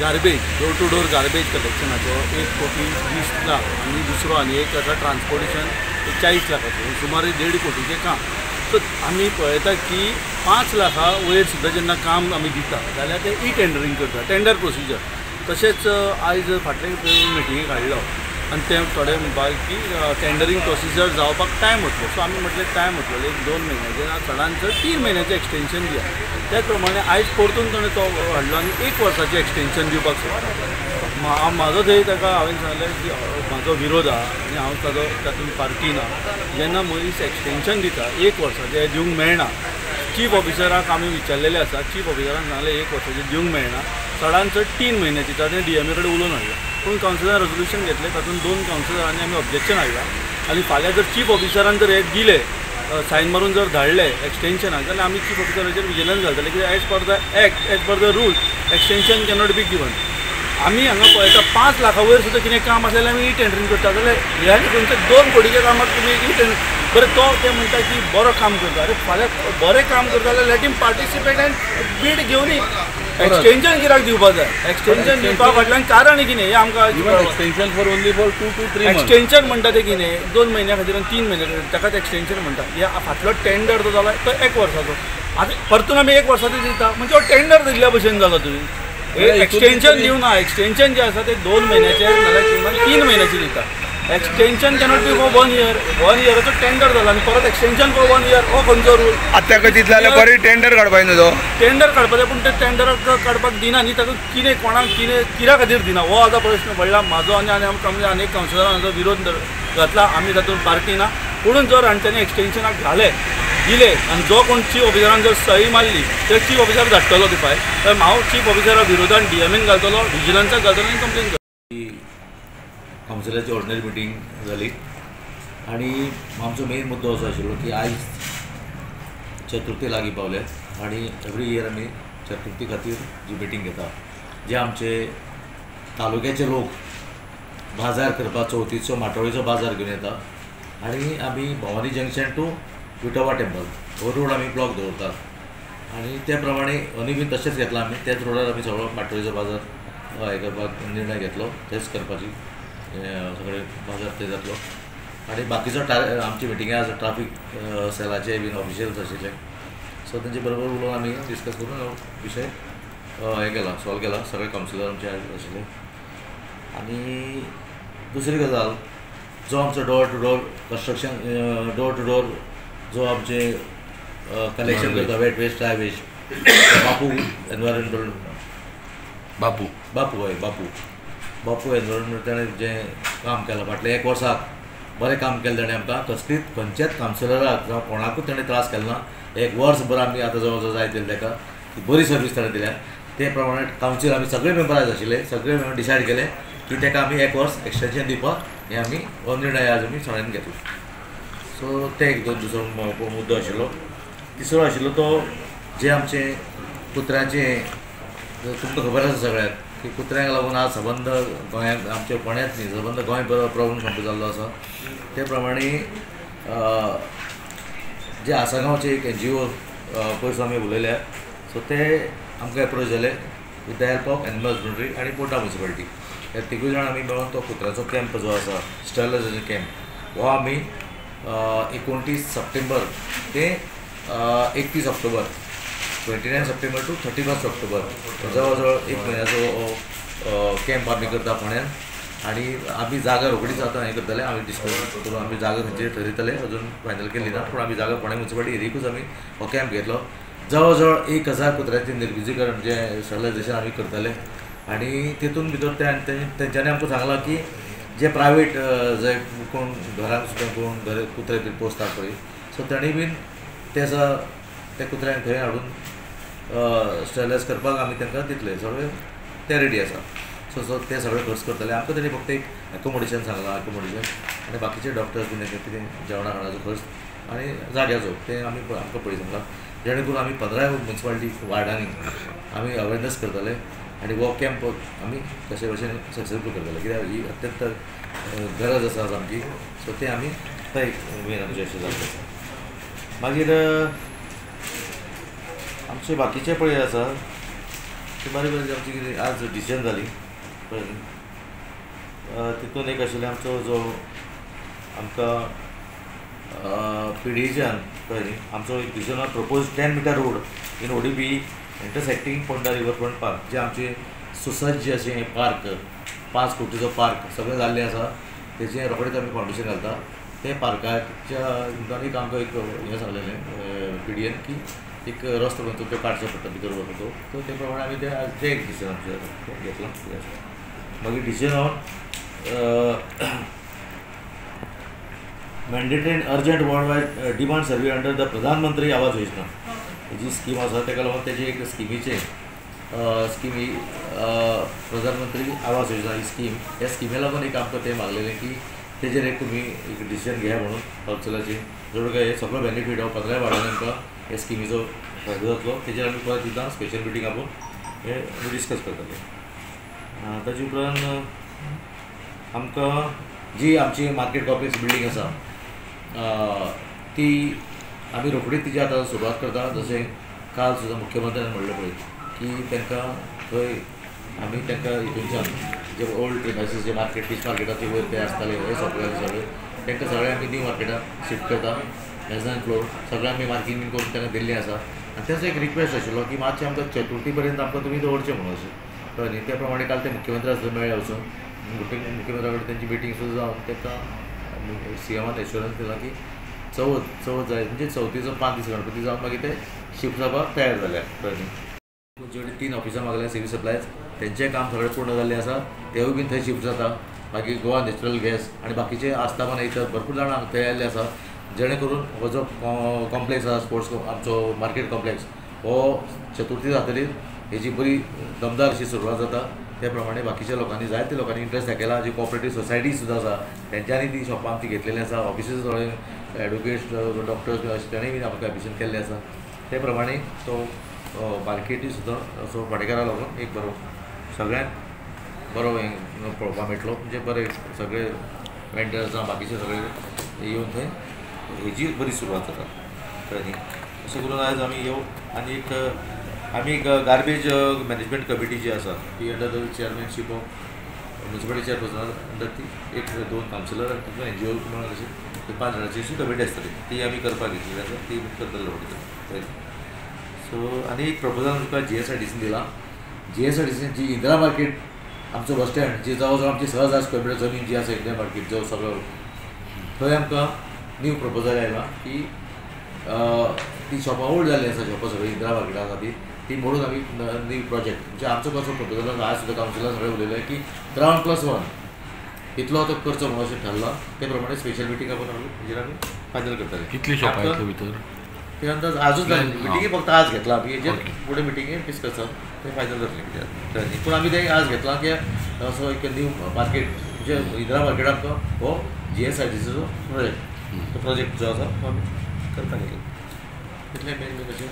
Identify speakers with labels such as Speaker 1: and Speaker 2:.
Speaker 1: Garbage, door to door garbage कलेक्शनाचो 1,20,00,000 आनी दुसरो आनी एक आसा ट्रान्सपोर्टेशन 40 लाखाचो, सुमारे 1.5 कोटीचें काम. सो आमी पळयता की 5 लाखा वयर सुद्दां जेन्ना काम आमी दिता जाल्यार ते ई टेंडरींग करता, टेंडर प्रोसिजर. तशेंच आयज फाटले मिटिंगेक हाडलो आनी ते थोडे म्हणपाक की टेंडरींग प्रोसिजर जावपाक टायम वतलो. सो आमी म्हटलें टायम वतलो 1-2 म्हयन्याचें ना चडान चड 3 म्हयन्याचें एक्सटेंशन दिया. त्याच प्रमाणे आयज परतून ताणें तो हाडलो आनी 1 वर्साचें एक्सटेंशन दिवपाक सोदता. म्हाजो थंय ताका हांवें सांगलें की म्हाजो विरोध आहा आनी हांव ताजो तातूंत पार्टी ना. जेन्ना मनीस एक्सटेंशन दिता 1 वर्साचें दिवंक मेळना, चीफ ऑफिसराक आमी विचारलेलें आसा, चीफ ऑफिसरान सांगलें 1 वर्साचें दिवंक मेळना, चडान चड 3 म्हयन्याची. ताणें DMA कडेन उलोवन हाडला, पूण कावन्सिलरान रेजोल्युशन घेतलें, तातूंत 2 कावन्सिलरांनी आमी ऑब्जेक्शन हाडलां आनी फाल्यां जर चीफ ऑफिसरान जर हें दिलें, सायन मारून जर धाडलें एक्सटेंशनाक, जाल्यार आमी चीफ ऑफिसराचेर विजिलन्स घालतले की as per the act, as per the rule, extension cannot be given. आमी हांगा पळयता 5 लाखा वयर सुद्दां कितें काम आसलें जाल्यार आमी ई टेंडरींग करता, जाल्यार ह्या खंयच्या 2 कोटीच्या कामाक तुमी ई टेंडर. बरें, तो ते म्हणटा की बरो काम करता, अरे फाल्यां बरें काम करता जाल्यार let him participate and bid घेवनी. एक्सटेंशन कित्याक दिवपाक जाय? एक्सटेंशन दिवपा फाटल्यान कारण कितें हें आमकां.
Speaker 2: Extension for only for 2 to 3 months
Speaker 1: extension म्हणटा तें कितें 2 म्हयन्या खातीर आनी 3 म्हयन्या खातीर ताकाच एक्सटेंशन म्हणटा. ह्या फाटलो टेंडर जो जाला तो 1 वर्साचो, आतां परतून आमी 1 वर्साचो दिता, म्हणजे हो टेंडर दिल्ल्या भशेन जालो. तुमी एक्सटेंशन दिवना, एक्सटेंशन जें आसा तें 2 म्हयन्याचें नाल्यार 3 म्हयन्याचें दिता. Extension cannot be for 1 year. 1 इयराचो tender जाला आनी परत एक्सटेंशन फॉर 1 इयर, हो खंयचो रूल?
Speaker 3: आतां ताका दितले जाल्यार बरें टेंडर काडपाक न्हू, तो
Speaker 1: टेंडर काडपाचें, पूण ते टेंडर काडपाक दिना न्ही, ताका कितें कोणाक कितें कित्या खातीर दिना हो आतां प्रश्न पडला म्हाजो आनी आमकां अनेक कावन्सिलरांचो विरोध घातला, आमी तातूंत पार्टी ना. पुणून जर हांच्यानी एक्सटेंशनाक घालें दिलें आनी जो कोण चीफ ऑफिसरान जर सही मारली तर चीफ ऑफिसर धाडटलो ती फायल, तर हांव चीफ ऑफिसरा विरोधान DMN घालतलो, विजिलन्साक घालतलो आनी कंप्लेन करतलो.
Speaker 4: कावन्सिलाची ऑर्डिनरी मिटींग जाली आनी आमचो मेन मुद्दो असो आशिल्लो की आयज चतुर्थी लागीं पावल्या आनी एवरी इयर आमी चतुर्थी खातीर जी मिटींग घेता, जे आमचे तालुक्याचे लोक बाजार करपाक चवथीचो माटोळीचो बाजार घेवन येता आनी आमी Bhavani junction to Vithoba temple हो रोड आमी ब्लॉक दवरतात आनी ते प्रमाणे अनी बीन तशेंच घेतला आमी, त्याच रोडार आमी सगळो माटोळीचो बाजार हे करपाक निर्णय घेतलो, तेच करपाची सगळे बाजार ते जातलो. आनी बाकीचो आमची मिटिंगे आसा ट्राफीक सेलाचे बीन ऑफिशियल्स आशिल्ले, सो तेंचे बरोबर उलोवन आमी डिस्कस करून हो विशय हें केला, सॉल्व केला. सगळे कावन्सिलर आमचे आशिल्ले. आनी दुसरी गजाल, जो आमचो door to door construction, door to door जो आमचे कलेक्शन करता wet waste dry waste, Bapu environmental, Bapu Bapu हय बापू बापू एनवायरमेंट ताणें जें काम केलां फाटल्या 1 वर्साक बरें काम केलें ताणें. आमकां कसलीच खंयच्याच कावन्सिलराक जावं कोणाकूच ताणें त्रास केलो ना. 1 वर्सभर आमी आतां जवळ जवळ जायत येयले ताका बरी सर्वीस ताणें दिल्या. ते प्रमाणे कावन्सील आमी सगळे मेंबर आयज आशिल्ले, सगळे मेंबर डिसायड केले की ताका आमी 1 वर्स एक्सटेंशन दिवपाक हें आमी हो निर्णय आज आमी सगळ्यांनी घेतलो. सो ते एक दुसरो मुद्दो आशिल्लो. तिसरो आशिल्लो तो जे आमचे कुत्र्यांचे, तुमकां खबर आसा सगळ्यांक की कुत्र्यांक लागून आज सबंद गोंयांत, आमच्या फोंड्यांत न्ही, सबंद गोंय प्रॉब्लम सामको जाल्लो आसा. ते प्रमाणे जे आसगांवचे एक NGO पयस आमी उलयल्या, सो ते आमकां एप्रोच जाले with the help of animal husbandry आनी पोर्टा म्युनिसिपालिटी. ह्या तिगूय जाण आमी मेळून तो कुत्र्याचो कॅम्प जो आसा, स्टरलायझेशन कॅम्प, हो आमी 29 सप्टेंबर ते 31 ऑक्टोबर, 29 सप्टेंबर टू 31 ऑक्टोबर, जवळ जवळ 1 म्हयन्याचो कॅम्प आमी करता फोंड्यान. आनी आमी जागा रोखडीच आतां हें करतले, आमी डिस्कस करून आमी जागा खंयची ठरयतले, अजून फायनल केली ना, पूण आमी जागा फोंड्या म्युनिसिपालिटी एरियेकूच आमी हो कॅम्प घेतलो. जवळ जवळ 1000 कुत्र्याचें निर्विजीकरण जें स्टरलायझेशन आमी करतले. आनी तितून भितर तेंच्यांनी आमकां सांगलां की जे प्रायवेट जे कोण घरान सुद्दां कोण घर कुत्रे बीन पोसता पळय, सो तांणी बीन ते आसा त्या कुत्र्यांक थंय हाडून स्टरलायज करपाक आमी तांकां दितले, सगळे ते रेडी आसा. सो सो ते सगळे खर्च करतले. आमकां तांणी फक्त एक एकोमोडेशन सांगलां, एकोमोडेशन आनी बाकीचे डॉक्टर्स बीन कितें जेवणा खाणाचो खर्च आनी जाग्याचो ते आमी आमकां पळय सांगलां, जेणे करून आमी 15 म्युनिसिपालिटी वार्डांनी आमी अवेरनस करतले आनी हो कॅम्प आमी कशे भशेन सक्सेसफूल करतले, कित्याक ही अत्यंत गरज आसा सामकी. सो ते आमी तो एक मेन आमचें अशें जाल्लें आसा. मागीर आमचे बाकीचे पळय आसा अशी बारीक बारीक आमची कितें आज डिसिजन जाली कळ्ळें न्ही. तितून एक आशिल्लें आमचो जो आमकां पी डी एच्यान कळ्ळें न्ही आमचो एक decision propose 10 meter road in ODP intersecting Ponda river front park, जे आमचे सुसज्ज अशें पार्क 5 कोटीचो पार्क सगळें जाल्लें आसा, तेचें रोखडेंच आमी फावंडेशन घालता. ते पार्काच्या निमतान एक आमकां एक हें सांगलेलें पी डी एन की एक रस्तो खंयचो तो काडचो पडटा भितर वचून तो, सो ते प्रमाणे आमी ते आज ते एक डिसिजन आमचें घेतलां. मागीर decision on mandatory and urgent ward wide demand survey under the Pradhan Mantri Awas Yojana ही जी स्कीम आसा ताका लागून तेजी एक स्किमीचें स्कीम ही प्रधानमंत्री आवास योजना ही स्कीम, ह्या स्किमी लागून एक आमकां तें मागलेलें की तेजेर एक तुमी एक डिसिजन घेया म्हणून कावन्सिलाचेर, जर काय हे सगळो बेनिफीट हो 15 वार्डांनी आमकां ह्या स्किमीचो फायदो जातलो. तेजेर आमी परत एकदां स्पेशल मिटींग आपोवन हे आमी डिस्कस करतले. ताजे उपरांत आमकां जी आमची मार्केट कॉम्प्लेक्स बिल्डींग आसा ती आमी रोखडीच तिची आतां सुरवात करता. जशें काल सुद्दां मुख्यमंत्र्यान म्हणलें पळय की तांकां थंय आमी तांकां हितूनच्यान जे ओल्ड प्रिमायसीस जे मार्केट फीश मार्केटाचे वयर ते आसताले हे सगळे सगळे तांकां सगळे आमी न्यू मार्केटान शिफ्ट करता. मेजनान फ्लोर सगळें आमी मार्कींग बीन करून तांकां दिल्लें आसा. आनी तेचो एक रिक्वेस्ट आशिल्लो की मातशें आमकां चतुर्थी पर्यंत आमकां तुमी दवरचें म्हणून अशें कळ्ळें न्ही. त्या प्रमाणे काल ते मुख्यमंत्री आसले मेळ्ळे वचून मुख्यमंत्र्या कडेन तेंची मिटींग सुद्दां जावन तांकां सी एमान एश्योरन्स दिला की चवथ जाय म्हणजे चवथीचो 5 दीस गणपती जावन मागीर ते शिफ्ट जावपाक तयार जाल्या कळ्ळें न्ही. तुमचे कडेन 3 ऑफिसां मागल्या सिवील सप्लायज, तेंचें काम सगळें पूर्ण जाल्लें आसा, तेवूय बीन थंय शिफ्ट जाता. मागीर गोवा नॅचरल गॅस आनी बाकीचे आस्थापनां इतर भरपूर जाणां थंय आयिल्ले आसा, जेणे करून हो जो कॉम्प्लेक्स आसा स्पोर्ट्स आमचो मार्केट कॉम्प्लेक्स हो चतुर्थी जातकीर हेजी बरी दमदार अशी सुरवात जाता. त्या प्रमाणे बाकीच्या लोकांनी जायते लोकांनी इंट्रस्ट दाखयला. जी कॉपरेटीव सोसायटी सुद्दां आसा तेंच्यांनी ती शॉपां आमची घेतलेली आसा. ऑफिसीस थोडे एडवोकेट्स डॉक्टर्स बी अशें ताणें बी आमकां एप्लिकेशन केल्लें आसा. ते प्रमाणे तो मार्केटूय सुद्दां असो वाडेकारा लागून एक बरो सगळ्यांक बरो हें पळोवपाक मेळटलो. म्हणजे बरे सगळे वेंडर्स जावं बाकीचे सगळे येवन थंय हेजी बरी सुरवात जाता कळ्ळें न्ही. अशें करून आयज आमी येवन आनी एक आमी एक गार्बेज मॅनेजमेंट कमिटी जी आसा ती under the chairmanship of municipality chairperson under ती 1-2 कावन्सिलर आनी तितून एन जी ओ म्हणून अशी 5 जाणांची अशी कमिटी आसतली ती आमी करपाक घेतलेली आसा, ती करतले रोखडीच. सो आनी एक प्रपोजल आमकां जी एस I D scene दिला. जी एस I D scene जी इंदिरा मार्केट आमचो बस स्टँड जी जवळ जवळ आमची 6,000 स्क्वेअर मिटर जमीन जी आसा इंदिरा मार्केट जो सगळो थंय आमकां न्यू प्रपोजल आयला की ती शॉपां ओल्ड जाल्लीं आसा, शॉपां सगळीं इंदिरा मार्केटान आसा ती मोडून आमी न्यू प्रोजेक्ट म्हणजे आमचो कसो प्रपोजल आज सुद्दां कावन्सिलान सगळें उलयलें की ग्रावंड +1 इतलो तो करचो म्हणून अशें ठरलां. ते प्रमाणे स्पेशल मिटींग आपोवन आमी हेजेर आमी फायनल करतले.
Speaker 2: कितली शॉपां येतली भितर
Speaker 4: ते अंदाज आजूच जाली मिटिंगे, फक्त आज घेतला आमी हेजेर फुडें मिटिंगे डिस्कस जावन तें फायनल जातलें कित्याक. पूण आमी तें आज घेतलां की असो एक न्यू मार्केट म्हणजे इंदिरा मार्केट आमकां हो जी एस I D सीचो प्रोजेक्ट तो प्रोजेक्ट जो आसा तो आमी करपाक घेतला. तितलें मेन मेन अशें.